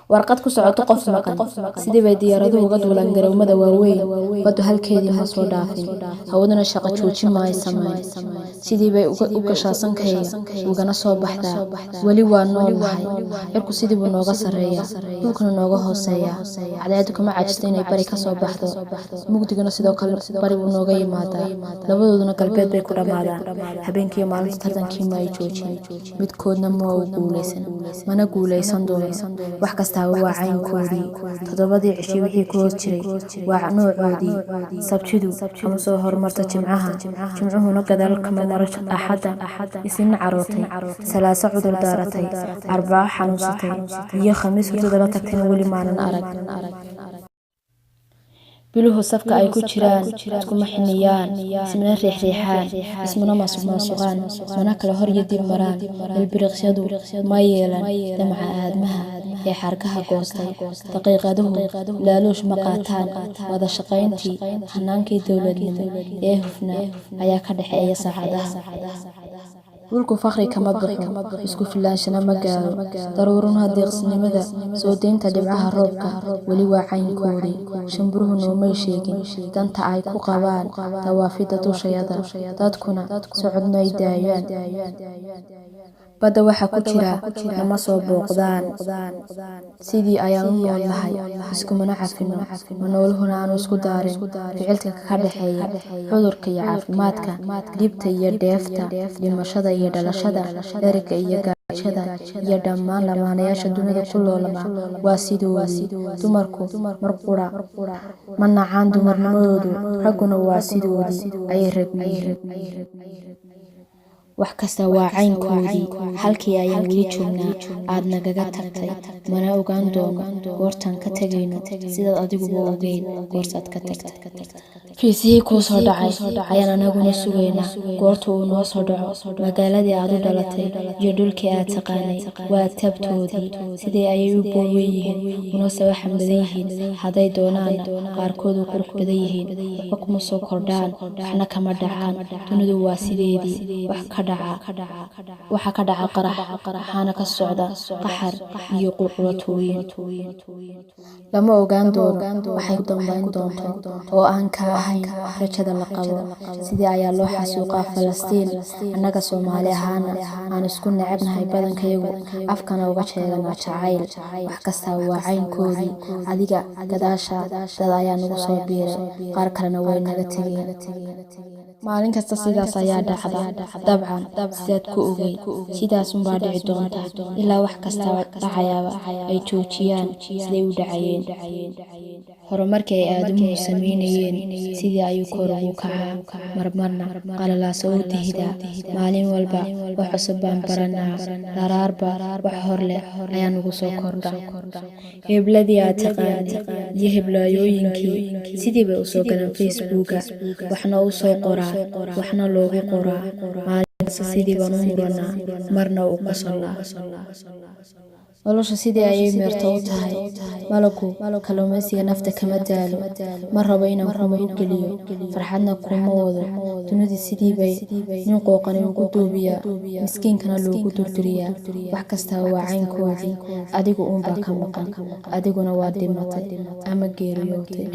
Warqad ku socoto qof maqan. Sidii bay diyaaraduhu uga duulaan garoomada waaweyn. Baddu halkeedii ma soo dhaafin, hawaduna shaqo joojin ma ay samayn. Sidii bay u gashaa sankayga ugana soo baxdaa. Weli waa nool nahay. Cirku sidii buu nooga sarreeyaa, dhulkuna nooga hooseeyaa. Cadceeddu kama cajisto inay bari ka soo baxdo, mugdiguna sidoo kale bari buu nooga yimaadaa, labadooduna galbeed bay ku dhammaadaan. Habeenkiiyo maalinta tartankii ma ay joojin, midkoodna ma uu guuleysan, mana guuleysan doono. Wax kastaaba waa caynkoodii. 7dii cisho wixii ku hoos jiray waa noocoodii. Sabtidu kama soo hormarto Jimcaha, Jimcuhuna gadaal kama maro Axadda. Isniin carootay, Salaaso cudur daaratay, Arbaco xanuunsatay iyo Khamiis hurdada la tagtayna weli maanan arag. Biluhu safka ay ku jiraan iskuma xiniyaan, ismana riixriixaan, ismana maasuqmaasuqaan, mana kala hor iyo dib maraan. Ilbiriqsyadu ma yeelan damaca aadmaha ee xargaha goostay. Daqiiqaduhu laaluush ma qaataan. Wada shaqayntii hannaankii dowladnimo ee hufnaa ayaa ka dhexeeya saacadaha. Dhulku faqri kama baxo, isku filaanshana ma gaaro. Daruuruhu deeqsinimada soo deynta dhibcaha roobka weli waa caynkoodii. Shimbiruhu noomay sheegin danta ay ku qabaan dawaafidda dushayada, dadkuna socod may daayaan. Badda waxa ku jira nama soo booqdaan. Sidii ayaan u nool nahay, iskumana cafino, ma nooluhuna aanu isku daarin. Ficilka ka dhexeeya cudurka iyo caafimaadka, dhibta iyo dheefta, dhimashada iyo dhalashada, dhererka iyo gaajada iyo dhammaan lamaanayaasha dunida ku loolama waa sidoodii. Dumarku mar qura ma nacaan dumarnimadooda, ragguna waa sidoodii ayay rag u yihiin. Wax kasta waa caynkoodii. Halkii ayaan weli joognaa aad nagaga tagtay, mana ogaan doono goortaan ka tagayno, sidaad adiguba ogeyn goortaad ka tagtay. Fiisihii kuu soo dhacay ayaan anaguna sugaynaa goorta uu noo soo dhaco. Magaaladii aad u dhalatay iyo dhulkii aad taqaanay waa tabtoodii. Sidee ayay u boowen yihiin una sawaxan badan yihiin, hadday doonaanna qaarkood u qurux badan yihiin. Waxba kuma soo kordhaan, waxna kama dhacaan. Dunidu waa sideedii. Waxa ka dhaca qarax, waxaana ka socda qaxar iyo qulqulatooyin. Lama ogaan doono waxay ku dambayn doonto oo aan ka ahayn rajada la qabo. Sidee ayaa loo xasuuqaa Falastiin, annaga Soomaali ahaana aan isku necebnahay badankayagu, afkana uga sheeganaa jacayl? Wax kastaa waa caynkoodii. Adiga gadaashaa dad ayaa nagu soo biiray, qaar kalena way naga tegeen. Maalin kasta sidaas ayaa dhacda. Dabcan sidaad ku ogeyd, sidaas unbaa dhici doonta ilaa wax kasta dhacayaaba ay joojiyaan siday u dhacayeen. Horumarkii ay aadamuhu samaynayeen sidii ayuu kor ugu kacaa, marmarna qalalaasa u dihidaa. Maalin walba wax cusub baan baranaa, dharaarba wax hor leh ayaa nagu soo kordha. Hebladii aad taqaanay iyo heblaayooyinkii sidii bay u soo galaan Facebooka, waxna u soo qoraa, waxna loogu qoraa. Maalin kasta sidii baan u muranaa, marna u qosolnaa. Nolosha sidii ayay meerto u tahay. Malaggu kalluumaysiga nafta kama daalo. Ma rabo inaan ku murug geliyo, farxadna kuma wado. Dunidu sidii bay nin qooqani ugu duubiyaa, miskiinkana loogu durduriyaa. Wax kastaa waa caynkoodii. Adigu uunbaa ka maqan, adiguna waad dhimatay ama geeriyootay.